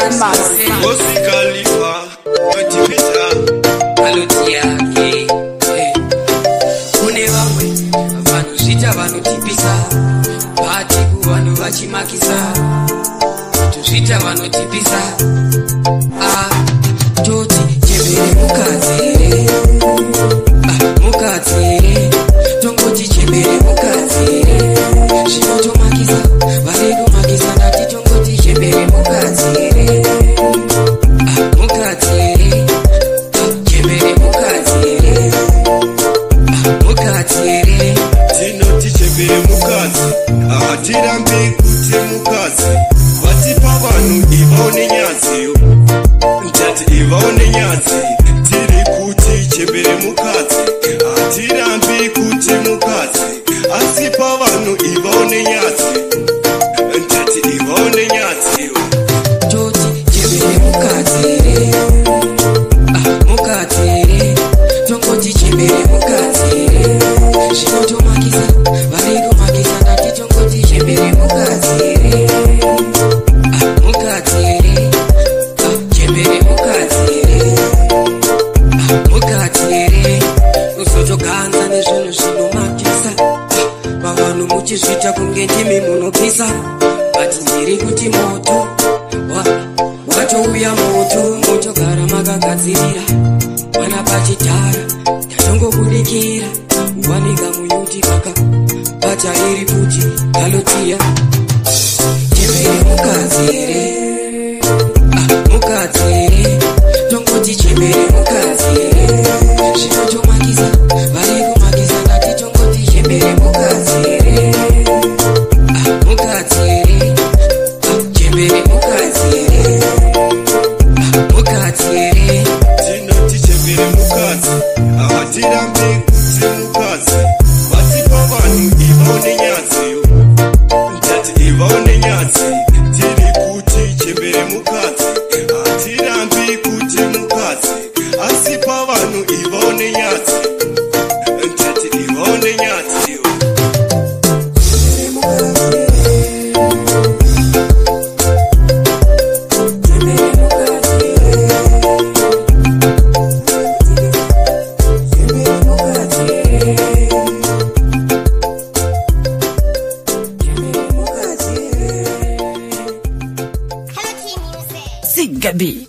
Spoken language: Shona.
Climax. Osikalifa otipita Kaloti yake kune vamwe vanozvita vanotipisa pati kuvanhu vachimakisa tozvita vanotipisa ah, toti chembere mukadzi here ah, mukadzi here tongoti chembere mukadzi here zvinotomakisa vari kumakisa ndati tongoti chembere mukadzi here ah, mukadzi here ah, chembere mukadzi here ah, mukadzi here. Tinoti chembere mukadzi, hatirambi kuti mukadzi. Vatipa vanhu ivawo nenyadzi, ndati ivawo nenyadzi. Tiri kuti chembere mukadzi, hatirambi kuti mukadzi, asi pavanhu ivawo nenyadzi, ndati ivawo nenyadzi. Toti chembere mukadzi here ah, mukadzi here tongoti chembere mukadzi here zvinotomakisa vari kumakisa ndati tongoti chembere mukadzi here ah, mukadzi here ah, chembere mukadzi here ah, mukadzi here uzotoganza nezvinhu zvinomakisa ah, pavanhu muchizviita kunge ndimi munopisa but ndiri kuti moto watouya moto motogara makagadzirira mana pachidhara tachongobudikira wanika muyuti kaka bata iri kuti kalotiya chembere mukadzi here ah, mukadzi here tongoti chembere mukadzi here zvinotomakisa vari kumakisa ndati tongoti chembere mukadzi here ah, mukadzi here ah, chembere mukadzi here ah, mukadzi here. Tinoti chembere mukadzi, hatirambi kuti mukadzi. Vatipa vanhu ivawo nenyadzi, ndati ivawo nenyadzi. Tiri kuti chembere mukadzi, hatirambi kuti mukadzi, asi pavanhu ivawo nenyadzi, ndati ivawo nenyadzi. C'est Gabi.